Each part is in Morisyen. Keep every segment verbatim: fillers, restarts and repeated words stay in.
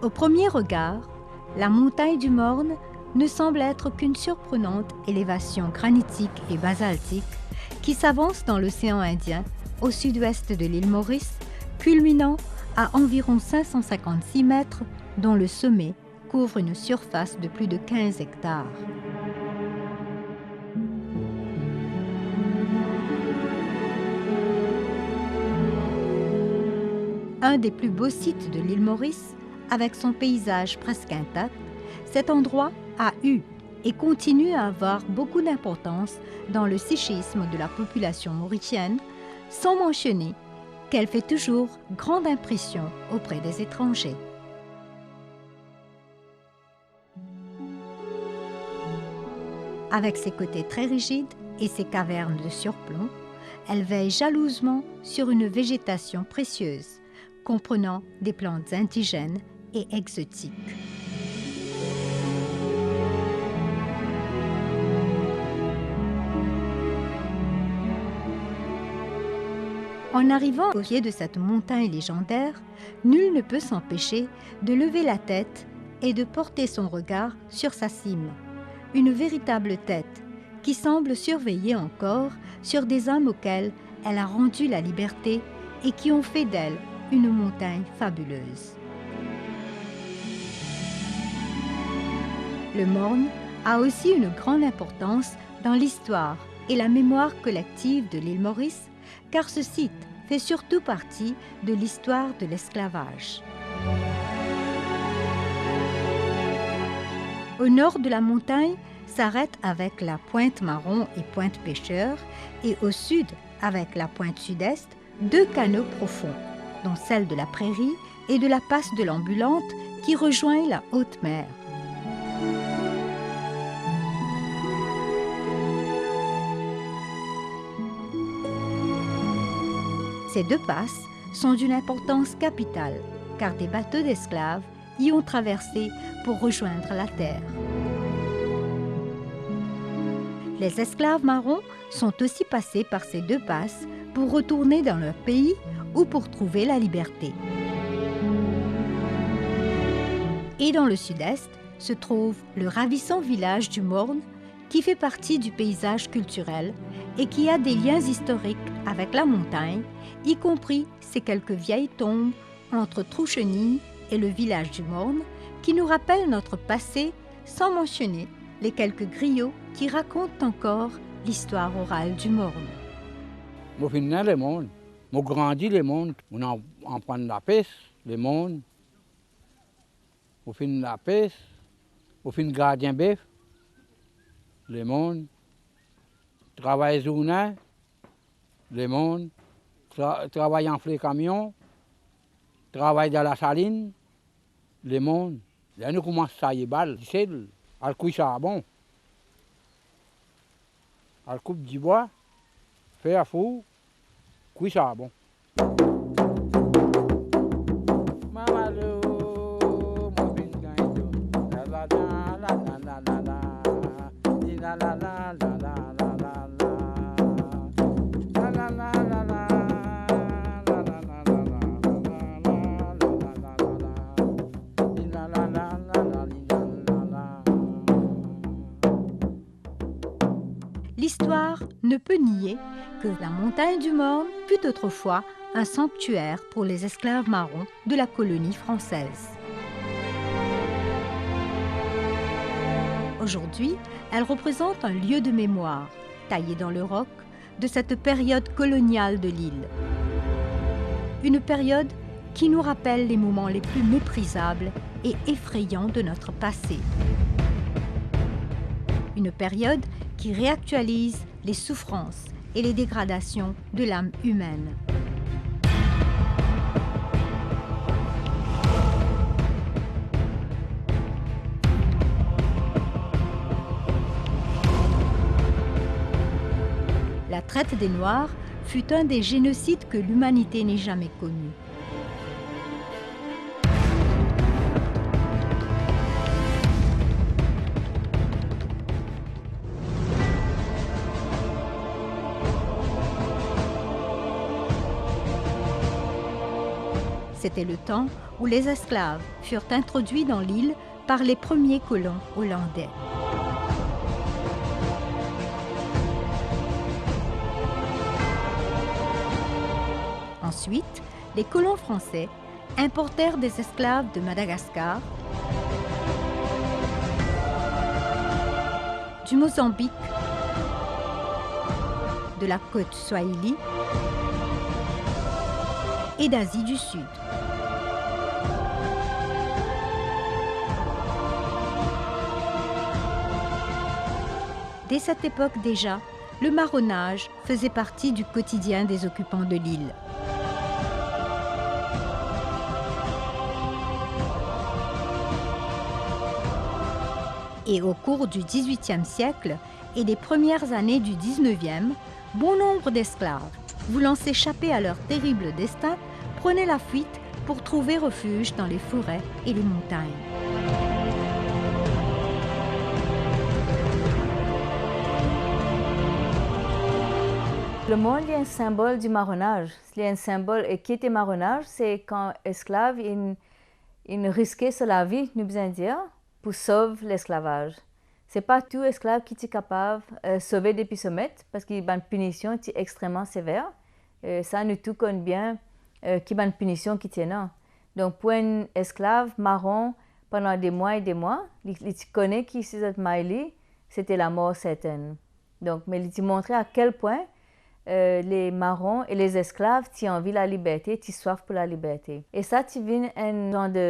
Au premier regard, la montagne du Morne ne semble être qu'une surprenante élévation granitique et basaltique qui s'avance dans l'océan Indien au sud-ouest de l'île Maurice, culminant à environ cinq cent cinquante-six mètres, dont le sommet couvre une surface de plus de quinze hectares. Un des plus beaux sites de l'île Maurice, avec son paysage presque intact, cet endroit a eu et continue à avoir beaucoup d'importance dans le psychisme de la population mauricienne, sans mentionner qu'elle fait toujours grande impression auprès des étrangers. Avec ses côtés très rigides et ses cavernes de surplomb, elle veille jalousement sur une végétation précieuse, comprenant des plantes indigènes et exotiques. En arrivant au pied de cette montagne légendaire, nul ne peut s'empêcher de lever la tête et de porter son regard sur sa cime. Une véritable tête qui semble surveiller encore sur des hommes auxquels elle a rendu la liberté et qui ont fait d'elle une montagne fabuleuse. Le Morne a aussi une grande importance dans l'histoire et la mémoire collective de l'île Maurice, car ce site fait surtout partie de l'histoire de l'esclavage. Au nord de la montagne s'arrête avec la pointe Marron et pointe Pêcheur, et au sud, avec la pointe sud-est, deux canaux profonds, dont celle de la Prairie et de la passe de l'Ambulante qui rejoignent la haute mer. Ces deux passes sont d'une importance capitale, car des bateaux d'esclaves y ont traversé pour rejoindre la terre. Les esclaves marrons sont aussi passés par ces deux passes pour retourner dans leur pays ou pour trouver la liberté. Et dans le sud-est se trouve le ravissant village du Morne, qui fait partie du paysage culturel et qui a des liens historiques avec la montagne, y compris ses quelques vieilles tombes entre Trou-Chenille et le village du Morne, qui nous rappellent notre passé, sans mentionner les quelques griots qui racontent encore l'histoire orale du Morne. Mo finn ne Le Morne, mo grandi Le Morne, mo inn aprann lapes Le Morne, mo finn lapes, mo finn gardien bef Le Morne, travay zourne Le Morne, tra-, travay anfle kamion, travay dan lasalinn Le Morne. Ler nou koumans taye bal, disel, al kwi sarbon, al koup dibwa, fer four, kwi sarbon. L'histoire ne peut nier que la montagne du Morne fut autrefois un sanctuaire pour les esclaves marrons de la colonie française. Aujourd'hui, elle représente un lieu de mémoire, taillé dans le roc, de cette période coloniale de l'île. Une période qui nous rappelle les moments les plus méprisables et effrayants de notre passé. Une période qui réactualise les souffrances et les dégradations de l'âme humaine. La traite des Noirs fut un des génocides que l'humanité n'ait jamais connu. C'était le temps où les esclaves furent introduits dans l'île par les premiers colons hollandais. Ensuite, les colons français importèrent des esclaves de Madagascar, du Mozambique, de la côte Swahili et d'Asie du Sud. Dès cette époque déjà, le marronnage faisait partie du quotidien des occupants de l'île. Et au cours du dix-huitième siècle et des premières années du dix-neuvième, bon nombre d'esclaves, voulant s'échapper à leur terrible destin, prenaient la fuite pour trouver refuge dans les forêts et les montagnes. Lemorn li enn sinbol di maronnaz. Li enn sinbol, e ki ete maronnaz? Se kan esklav inn, inn riske so lavi, nou bizin dir, pou sov lesklavaz. Se pa tou esklav ki ti kapav, eh, sove depi so met, parski bann pinision ti extrememan sever. Eh, sa nou tou konn bien, eh, ki bann pinision ki ti ena. Donk, pou enn esklav maron pandan de mwa e de mwa, li, li ti kone ki si zot may li, sete lamor sertenn. Donk, me li ti montre a kel pwin, eh, le maron e lezesklav ti anvi laliberte, ti swaf pou laliberte. E sa ti vinn enn zan de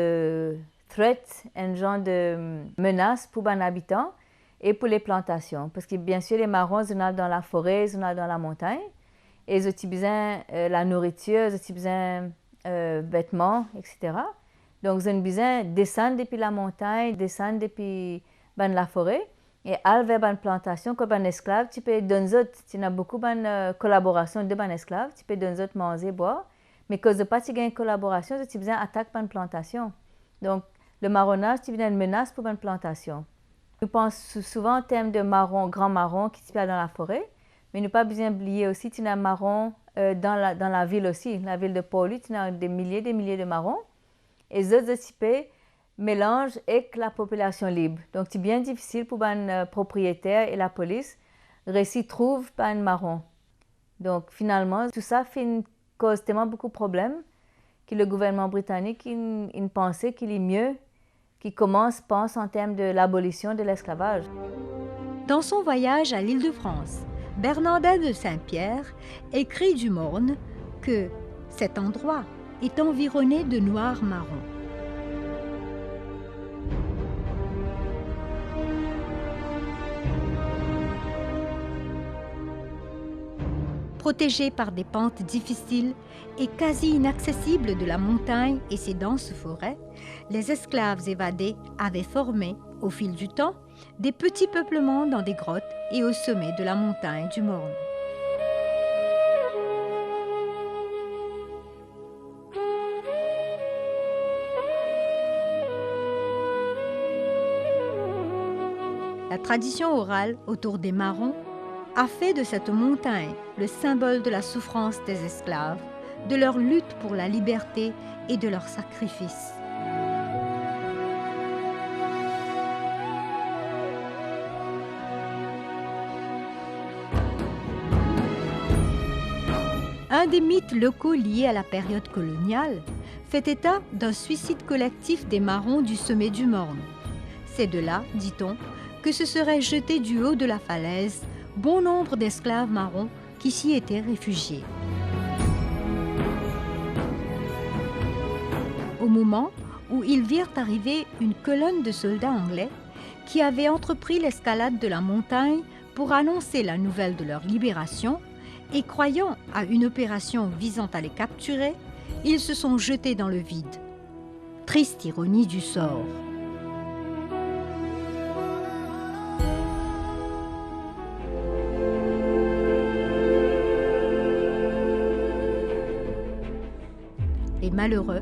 threat, enn zan de, mm, menas pou bann abitan e pou le plantasion. Parski, biensir, le maron, zot inn al dan lafore, zot inn al dan lamontagn, e zot ti bizin, eh, lanouritir, zot ti bizin, eh, vetman, et cetera. Donk, zot inn bizin desann depi lamontagn, desann depi bann lafore, e al ver bann plantasion kot bann esklav ti pe donn zot. Ti ena boukou bann, eh, kolaborasion de bann esklav, ti pe donn zot manze, bwar, me kot zot pa ti gagn kolaborasion, zot ti bizin atak bann plantasion. Donk, le maronnaz ti vinn enn menas pou bann plantasion. Nou pans sou-, souvan an term de maron, gran maron ki ti pe al dan lafore, me nou pa bizin bliye osi, ti ena maron, eh, dan la, dan lavil osi. Lavil de Porlwi, ti ena de milie, de milie de maron. E zot, zot ti pe melanz ek lapopilasion lib. Donk, ti bien difisil pou bann, eh, propriyeter e lapolis resi trouv bann maron. Donk, finalman, tou sa finn koz telman boukou problem ki le gouvernman britanik inn, inn panse ki li mie ki koumans pans an term de labolision de lesklavaz. Dans son voyage à l'Île-de-France, Bernardin de Saint-Pierre écrit du Morne que cet endroit est environné de noirs marrons. Protégé par des pentes difficiles et quasi inaccessibles de la montagne et ses denses forêts, les esclaves évadés avaient formé, au fil du temps, des petits peuplements dans des grottes et au sommet de la montagne du Morne. La tradition orale autour des marrons a fait de cette montagne le symbole de la souffrance des esclaves, de leur lutte pour la liberté et de leur sacrifice. Un des mythes locaux liés à la période coloniale fait état d'un suicide collectif des marrons du sommet du Morne. C'est de là, dit-on, que se seraient jetés du haut de la falaise bon nombre d'esclaves marrons qui s'y étaient réfugiés. Au moment où ils virent arriver une colonne de soldats anglais qui avaient entrepris l'escalade de la montagne pour annoncer la nouvelle de leur libération et croyant à une opération visant à les capturer, ils se sont jetés dans le vide. Triste ironie du sort. Les malheureux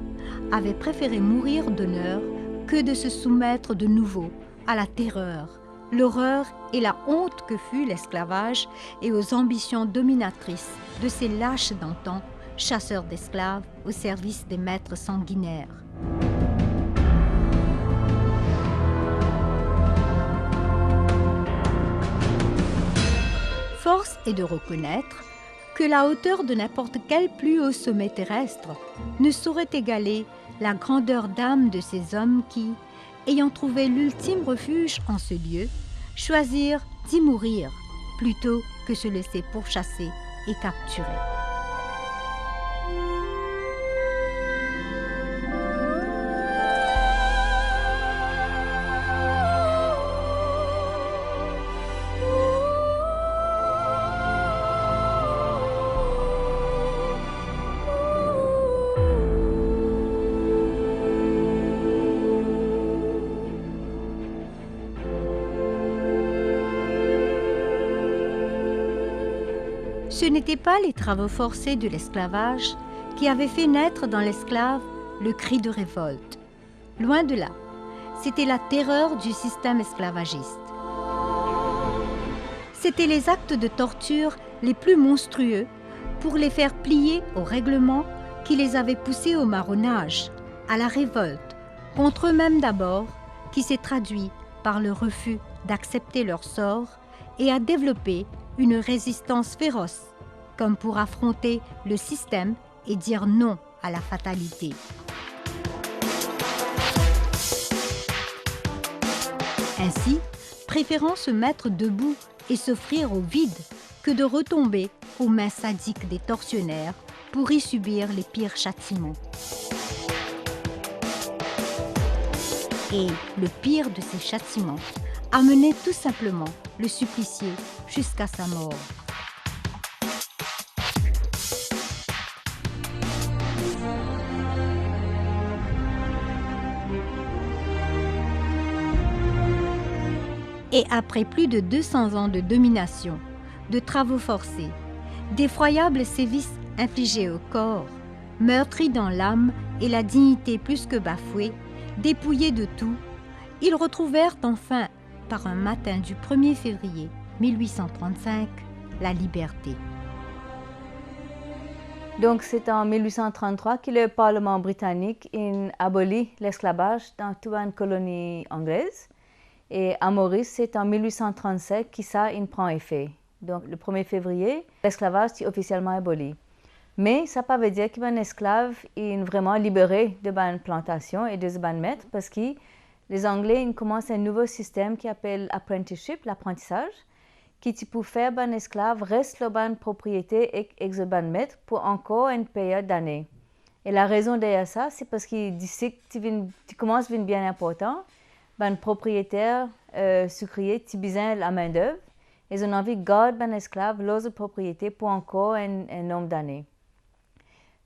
avaient préféré mourir d'honneur que de se soumettre de nouveau à la terreur, l'horreur et la honte que fut l'esclavage et aux ambitions dominatrices de ces lâches d'antan chasseurs d'esclaves au service des maîtres sanguinaires. Force est de reconnaître que la hauteur de n'importe quel plus haut sommet terrestre ne saurait égaler la grandeur d'âme de ces hommes qui, ayant trouvé l'ultime refuge en ce lieu, choisirent d'y mourir plutôt que se laisser pourchasser et capturer. Ce n'étaient pas les travaux forcés de l'esclavage qui avaient fait naître dans l'esclave le cri de révolte. Loin de là, c'était la terreur du système esclavagiste. C'étaient les actes de torture les plus monstrueux pour les faire plier au règlement qui les avait poussés au marronage, à la révolte, contre eux-mêmes d'abord, qui s'est traduit par le refus d'accepter leur sort et à développer une résistance féroce, comme pour affronter le système et dire non à la fatalité. Ainsi, préférant se mettre debout et s'offrir au vide que de retomber aux mains sadiques des tortionnaires pour y subir les pires châtiments. Et le pire de ces châtiments amenait tout simplement le supplicié jusqu'à sa mort. Et après plus de deux cents ans de domination, de travaux forcés, d'effroyables sévices infligés au corps, meurtri dans l'âme et la dignité plus que bafouée, dépouillés de tout, ils retrouvèrent enfin, par un matin du premier février mille huit cent trente-cinq, la liberté. Donk, se an mil wi san trant-trwa ki le Parleman britanik inn aboli lesklavaz dan tou bann koloni anglez. E a Moris, se an mil wi san trant-senk ki sa inn pran efe. Donk, le premie fevriye, lesklavaz ti ofisielman aboli. Me sa pa ve dir ki bann esklav inn vreman libere de bann plantasion e de bann met, parski Lezangle inn koumans enn nouvo sistem ki apel apprenticeship, laprantisaz, ki ti pou fer bann esklav res lor bann propriete ek, ek zot bann met pou ankor enn peryod dane. E larezon deryer sa, se parski disik ti vinn, ti koumans vinn bien inportan, bann propriyeter, eh, sikriye ti bizin lamendev, e zot inn anvi gard bann esklav lor zot propriete pou ankor enn, enn nonb dane.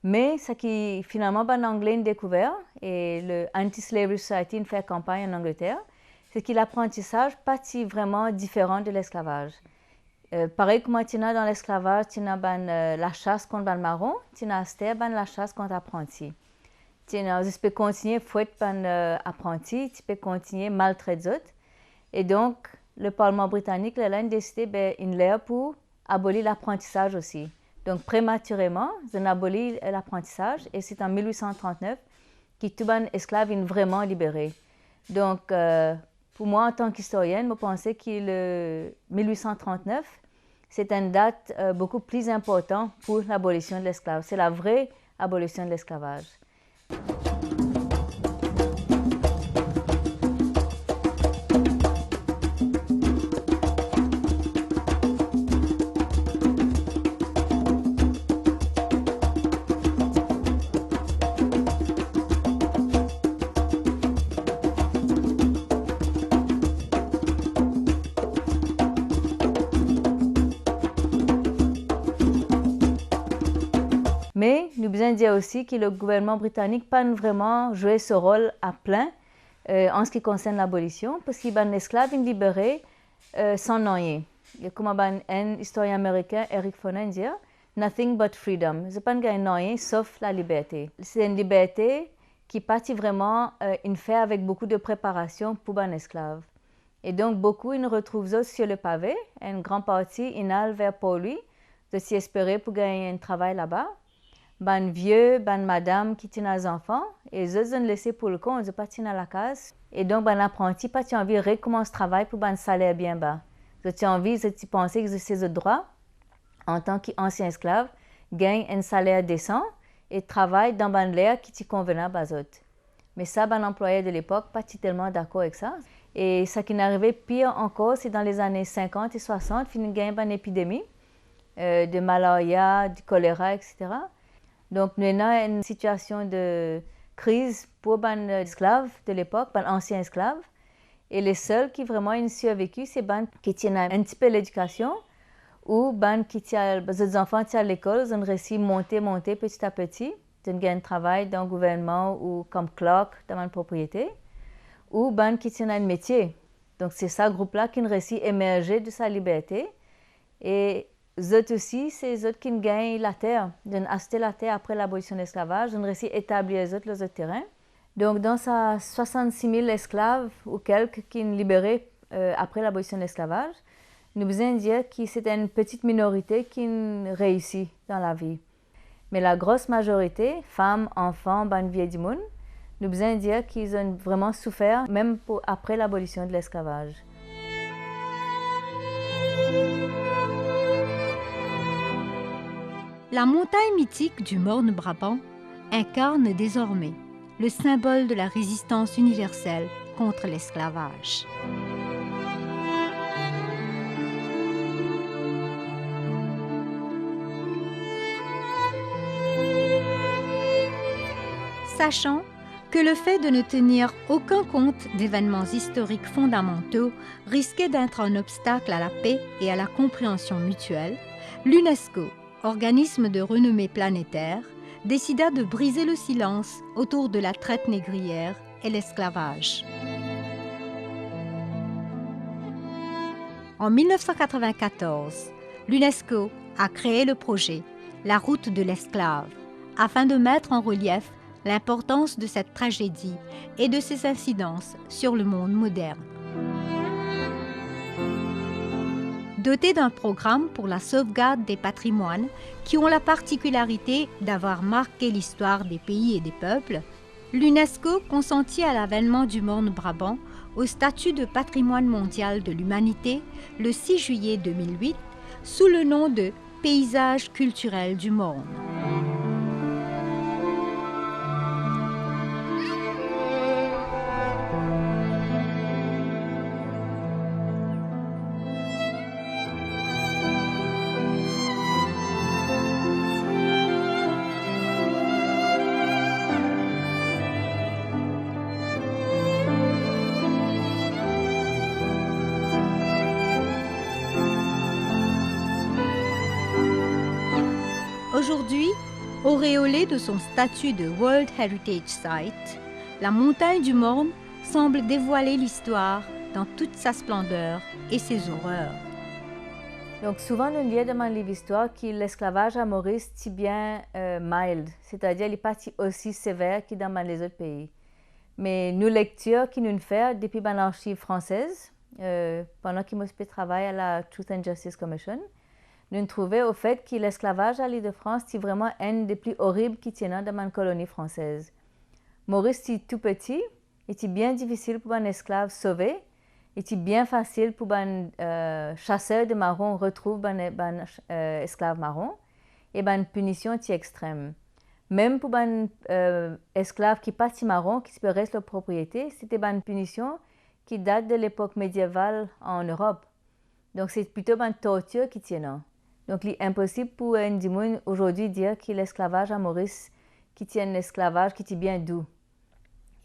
Me seki finalman bann Angle inn dekouver, e le Anti-Slavery Society inn fer kanpagn an Angleter, se ki laprantisaz pa ti vreman diferan de lesklavaz. Eh, parey kouma ti ena dan lesklavaz, ti ena bann, eh, lasas kont bann maron, ti ena aster bann lasas kont apranti. Ti ena, zis pe kontigne fwet bann, eh, apranti, ti pe kontigne maltret zot. E donk, le Parleman britanik, lerla inn deside, be, inn ler pou aboli laprantisaz osi. Donk, prematireman, zot inn aboli laprantisaz, e se an mil wi san trant-nef ki tou bann esklav inn vreman libere. Donk, eh, pou mwa, antan ki istorienn, mo panse ki le mil wi san trant-nef, se enn dat, eh, boukou pli inportan pou labolision de lesklav. Se lavre abolision de lesklavaz. Me nou bizin dir osi ki le gouvernman britanik pa'nn vreman zwe so rol aplin, eh, an se ki konsern labolision, parski bann esklav inn libere, eh, san nanye. E kouma bann, enn istorien amerikin, Eric Foner, inn dir, "Nothing but freedom." Zot pa'nn gagn nanye sof laliberte. Se enn liberte ki pa ti vreman, eh, inn fer avek boukou de preparasion pou bann esklav. E donk, boukou inn retrouv zot sur le pave, enn gran parti inn al ver Port Louis, zot ti espere pou gagn enn travay laba. bann vie, bann madam ki ti ena zanfan, e zot, zot inn lese pou lekont, zot pa ti ena lakaz. E donk, bann apranti pa ti anvi rekoumans travay pou bann saler bien ba. Zot ti anvi, zot ti panse ki se zot drwa, antan ki ansien esklav, gagn enn saler desan e travay dan bann ler ki ti konvenab a zot. Me sa, bann anplwayer de lepok pa ti telman dakor ek sa. E sa ki'nn arive pir ankor, se dan lezane sinkant e swasant, finn gagn bann epidemi, euh, de malaria, de kolera, et cetera. Donk, nou ena enn sitiasion de kriz pou bann esklav de lepok, bann ansien esklav. E lesel ki vreman inn sirviv, se bann ki ti ena enn tipe ledikasion, ou bann ki ti al, zot zanfan ti al lekol, zot inn resi monte, monte peti a peti, zot inn gagn travay dan gouvernman ou kom clerk dan bann propriete, ou bann ki ti ena enn metie. Donk, se sa group la ki'nn resi emerze de sa liberte. E zot osi, se zot ki'nn gagn later, zot inn aste later apre labolision lesklavaz, zot inn resi etablir zot lor zot terin. Donk, dan sa swasannsis mil esklav ou kelk ki'nn libere, euh, apre labolision lesklavaz, nou bizin dir ki se enn peti minorite ki'nn reisi dan lavi. Me lagros mazorite, fam, anfan, bann vie dimoun, nou bizin dir ki zot inn vreman soufer, mem pou apre labolision de lesklavaz. La montagne mythique du Morne-Brabant incarne désormais le symbole de la résistance universelle contre l'esclavage. Sachant que le fait de ne tenir aucun compte d'événements historiques fondamentaux risquait d'être un obstacle à la paix et à la compréhension mutuelle, l'UNESCO, organisme de renommée planétaire, décida de briser le silence autour de la traite négrière et l'esclavage. En mille neuf cent quatre-vingt-quatorze, l'UNESCO a créé le projet La route de l'esclave, afin de mettre en relief l'importance de cette tragédie et de ses incidences sur le monde moderne. Doté d'un programme pour la sauvegarde des patrimoines qui ont la particularité d'avoir marqué l'histoire des pays et des peuples, l'UNESCO consentit à l'avènement du Morne-Brabant au statut de patrimoine mondial de l'humanité le six juillet deux mille huit sous le nom de Paysage culturel du Morne. Aujourd'hui, auréolée de son statut de World Heritage Site, la montagne du Morne semble dévoiler l'histoire dans toute sa splendeur et ses horreurs. Donk, souvan nou lir dan bann liv istwar ki lesklavaz a Moris ti bien, euh, mild, setadir li pa ti osi sever ki dan bann lezot pei. Me nou lektir ki nou'nn fer depi bann arsiv fransez, euh, pandan ki mo ti pe travay a la Truth and Justice Commission, nou'nn trouve ofet ki lesklavaz a Lil de Frans ti vreman enn de pli orib ki ti ena dan bann koloni fransez. Moris ti tou peti, li ti bien difisil pou bann esklav sove, li ti bien fasil pou bann, euh, chasseurs de marrons retrouv bann, bann, euh, esklav maron, e bann pinision ti extrem. Mem pou bann, euh, esklav ki pa ti maron, ki ti pe res lor propriete, se ti bann pinision ki dat de lepok medieval an Erop. Donk, se plito bann tortir ki ti ena. Donk, li inposib pou enn dimoun ozordi dir ki lesklavaz a Moris ki ti enn lesklavaz ki ti bien dou.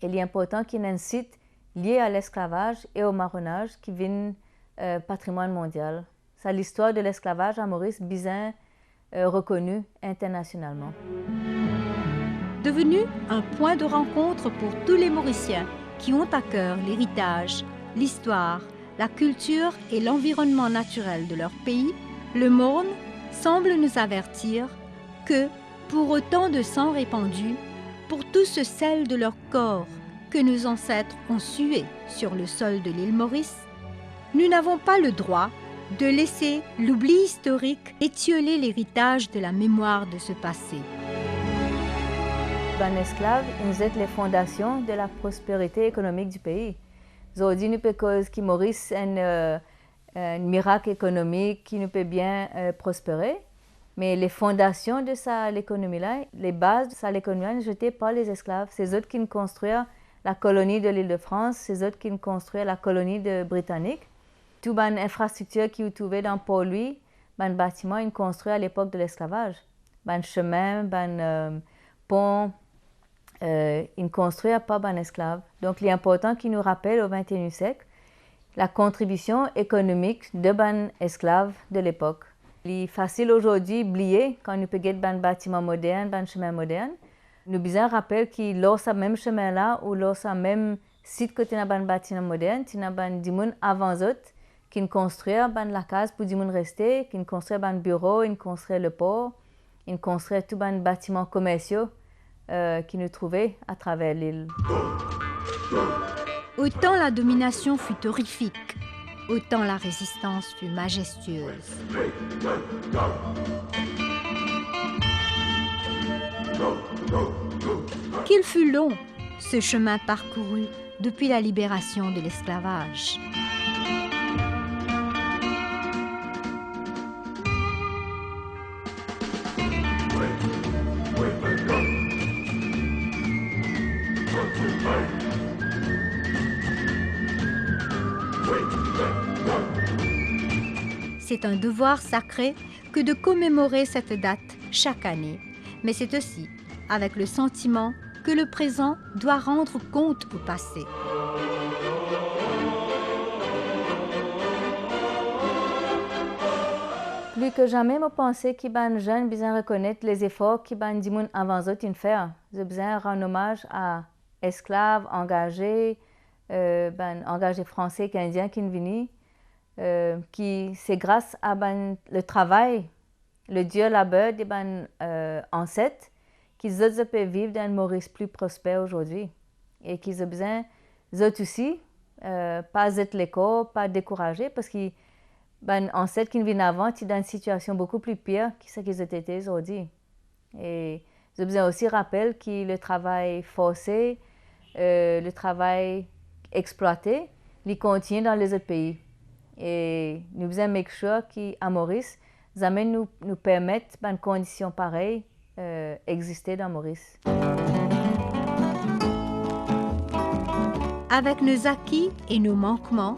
E li inportan ki ena enn sit lie a lesklavaz e o maronaz ki vinn, euh, patrimwann mondial. Sa listwar de lesklavaz a Moris bizin, euh, rekoni internasionalman. Devenu un point de rencontre pour tous les Mauriciens qui ont à cœur l'héritage, l'histoire, la culture et l'environnement naturel de leur pays, le Morne semble nous avertir que, pour autant de sang répandu, pour tout ce sel de leur corps que nos ancêtres ont sué sur le sol de l'île Maurice, nous n'avons pas le droit de laisser l'oubli historique étioler l'héritage de la mémoire de ce passé. Bann esklav inn zet le fondasion de la prosperite ekonomik di pei. Zordi nou pe koz ki Moris enn, euh, enn mirak ekonomik, ki nou pe bien, euh, prospere. Me le fondasion de sa lekonomi la, le baz de sa lekonomi la, inn zete par lezesklav. Se zot ki'nn konstrir la koloni de Lil de Frans, se zot ki'nn konstrir la koloni de Britanik. Tou bann infrastriktir ki ou trouve dan Port Louis, bann batiman inn konstrir a lepok de lesklavaz. Bann sime, bann, euh, pon, euh, inn konstrir par bann esklav. Donk, li inportan ki nou rapel o vinteinem siek la kontribision ekonomik de bann esklav de lepok. Li fasil ozordi bliye kan nou pe get bann batiman modern, bann sime modern. Nou bizin rapel ki lor sa mem sime la ou lor sa mem sit kot ena bann batiman modern, ti ena bann dimoun avan zot ki'nn konstrir bann lakaz pou dimoun reste, ki'nn konstrir bann biro, inn konstrir lepor, inn konstrir tou bann batiman komersio, euh, ki nou trouve atraver lil. Autant la domination fut horrifique, autant la résistance fut majestueuse. Qu'il fut long, ce chemin parcouru depuis la libération de l'esclavage. C'est un devoir sacré que de commémorer cette date chaque année, mais c'est aussi avec le sentiment que le présent doit rendre compte au passé. Pli ki zame, mo panse ki bann zenn bizin rekonet lezefor ki bann dimoun avan zot inn fer. Zot bizin rann omaz a esklav, angaze, euh, bann angaze franse ek indien ki'nn vini, euh, ki se gras a bann, le travay, le dir laber de bann, euh, anset, ki zot, zot pe viv dan enn Moris pli prosper ozordi. E ki zot bizin, zot osi, euh, pa zet lekor, pa dekouraze, parski bann anset ki'nn vinn avan ti dan enn sitiasion boukou pli pir ki seki zot ete ozordi. E zot bizin osi rapel ki le travay forse, euh, le travay explwate, li kontigne dan lezot pei. E nou bizin make sure ki a Moris, zame nou, nou permet bann kondision parey, euh, existe dan Moris. Avec nos acquis et nos manquements,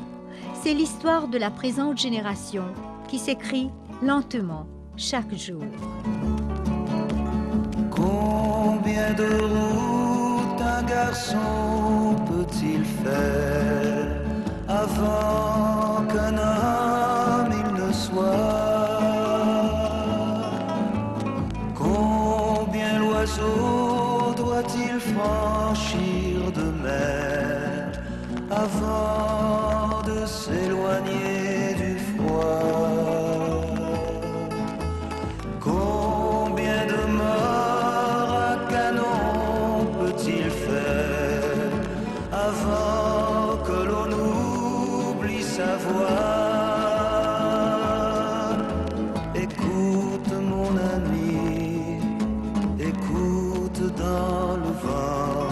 c'est l'histoire de la présente génération qui s'écrit lentement chaque jour. Combien de routes un garçon peut-il faire avant qu'un homme il ne soit ? Combien l'oiseau doit-il franchir de mer avant de s'éloigner du froid ? Combien de morts à canon peut-il faire avant que l'on oublie sa voix ? Écoute, mon ami, écoute dans le vent,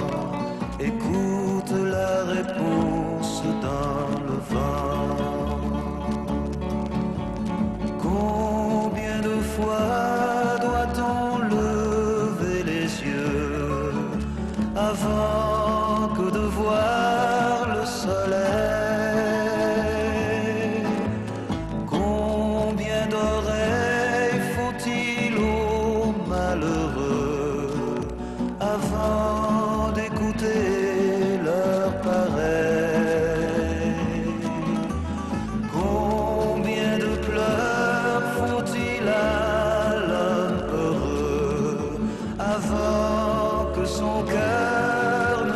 écoute la réponse dans le vent. Combien de fois doit-on lever les yeux avant que de voir le soleil ? Combien d'oreilles faut-il aux malheureux avant d'écouter leur pareil ? Combien de pleurs faut-il à l'homme heureux avant que son cœur ne